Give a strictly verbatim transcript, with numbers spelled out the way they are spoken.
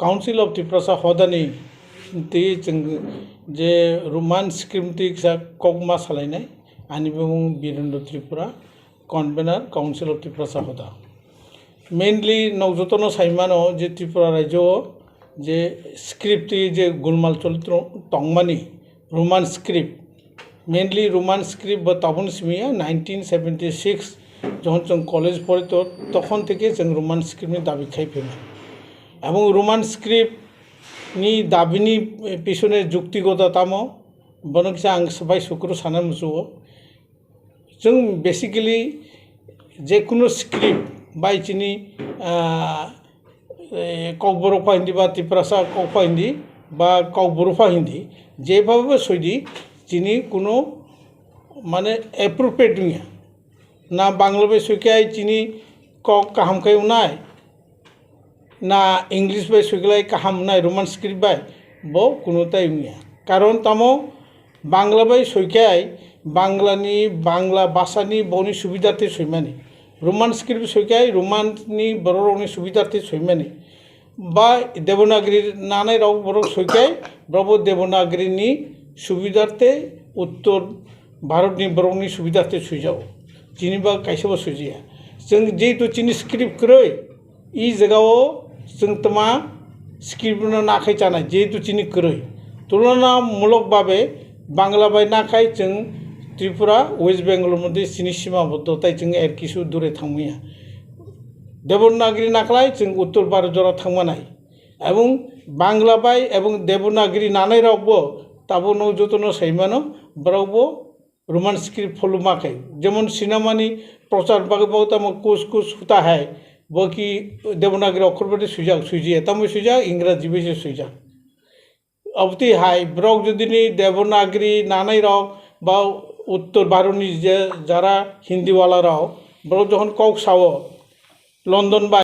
Council of Tiprasa hodani twi chwng je Roman script twi kisa kokma salainai, ani bumung Birendra Tripura, convener, Council of Tiprasa hoda. Mainly nok jotono saimano je Tripura rajyo o je script twi je gulmal choli tongmani Roman script, mainly Roman script bo tabun simiya nineteen seventy six, jokhon chwng college pori to tokhon theke chwng Roman script ni dabi khai phema. Ebong Roman script ni dabi ni pisone jukti goda tamo, bono kisa ang bai sukuru sana musuo. Chwng basically je kunu script bai chini, ah, eh, Kokborok pha hindi ba Tiprasa kok pha hindi ba Kokborok pha hindi, jeba ba soidi chini kunu mane appropriate wngya. Na Bangla bai soikai chini kok kaham khai unai, na English bai soiklai kaham unai Roman script bai, bo kunu tai wngya. Karon tamo Bangla bai soikai Bangla ni, Bangla bhasha ni boni subidarte soimani. Roman script soikai Roman ni borok rok ni subidarte soimani. Ba Devanagari nanai rok borok soikai, borok bo Devanagari ni subidarte, Uttor Bharat ni borok ni subidarte soijao. Chini ba kaisa bo soijaya. Chwng jehetu chini script kwrwi, i jagao chwng tma script no nakhai chanai, jehetu chini kwrwi. Tulonamulok babe Bangla bai nakhai chwng Tripura, West Bengal moddhe chini simaboddo tai chwng er kisu dure thangmaya. Devanagari nakhlai chwng Uttor Bharat jora thangmanai. Ebong Bangla bai ebong Devanagari nanai rok bo tabuk no jotono saimano, borok bo Roman script follow ma khai. Jemon sinamani prochar bagwi bo tamo kuch kuch hota hai, bo ki Devanagari okhor bai suijak, suijiya, tamo suijak, Ingraji bai se suijak. Abotwi hai borok jodi ni Devanagari nanai rok ba Uttor Bharat ni je jara Hindi wala rok, borok jokhon kok sao London bai